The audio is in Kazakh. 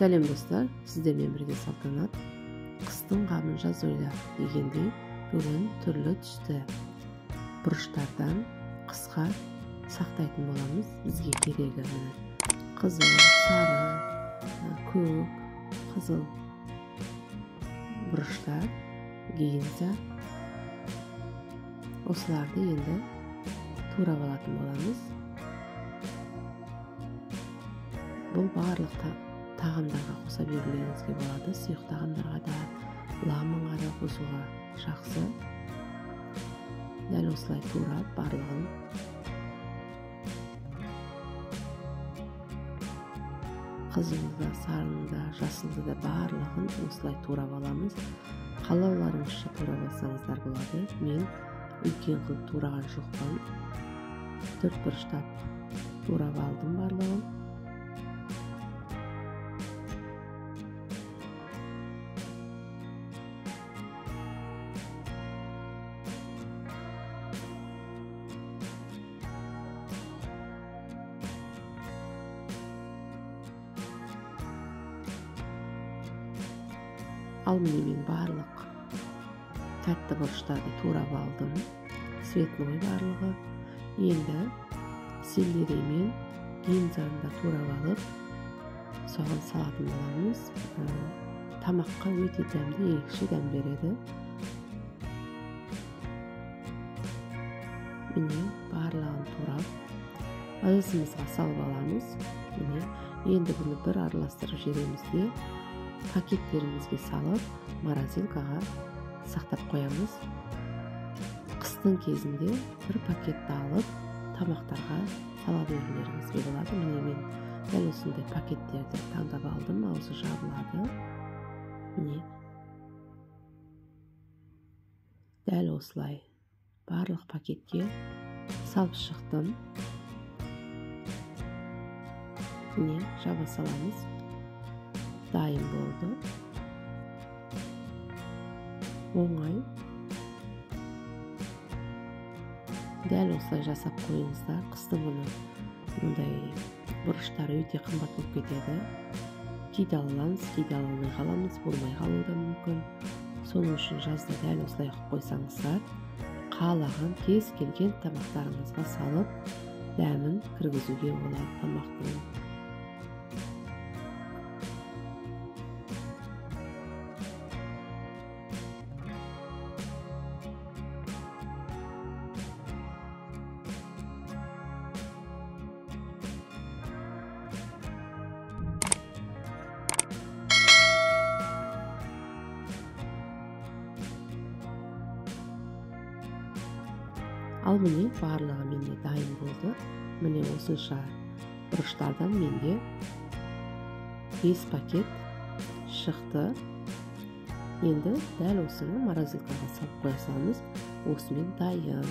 Сәлем достар, сіздермен бірге Салтанат. Қыстың қамын жаз ойла дегендей, бүгін түрлі түсті бұрыштардан қысқа сақтайтын боламыз. Бізге керегі міне қызыл, сары, көк, қызыл бұрыштар, гинза. Осыларды енді турап алатын боламыз. Бұл барлық тағамдарға қоса берулеріңізге болады. Сұйық тағамдарға да, ламанға да қосуға жақсы. Дәл осылай турап барлығын қызылды да, сарыны да, жасылды да барлығын осылай турап аламыз. Қалауларыңызша турап алсаңыздар болады. Мен үлкен қылып тураған жоқпын. Төрт бұрыштап турап алдым барлығын. Ал міне мен барлық тәтті бұрыштарды турап алдым. Цветной барлығы. Енді селдерей мен гинзаны да турап алып, соған салатын боламыз. Тамаққа өте дәмді, ерекше дәм береді. Міне барлығын турап ыдысымызға салып аламыз. Міне енді бұны бір араластырып жібереміз де, пакеттерімізге салып, морозилкаға сақтап қоямыз. Қыстың кезінде бір пакетті алып, тамақтарға сала берулеріңізге болады. Міне мен дәл осындай пакеттерді таңдап алдым, аузы жабылады. Міне дәл осылай барлық пакетке салып шықтым. Міне жаба саламыз. Дайын болды. Оңай. Дәл осылай жасап қойыңыздар. Қыстың күні мұндай бұрыштар өте қымбат болып кетеді. Кейде аламыз, кейде ала алмай қаламыз, болмай қалуы да мүмкін. Соның үшін жазда дәл осылай қылып қойсаңыздар, қалаған кез келген тамақтарыңызға салып, дәмін кіргізуге болады тамақтың. Ал міне барлығы менде дайын болды. Міне осынша бұрыштардан менде 5 пакет шықты. Енді дәл осыны морозилкаға салып қоя саламыз. Осымен дайын.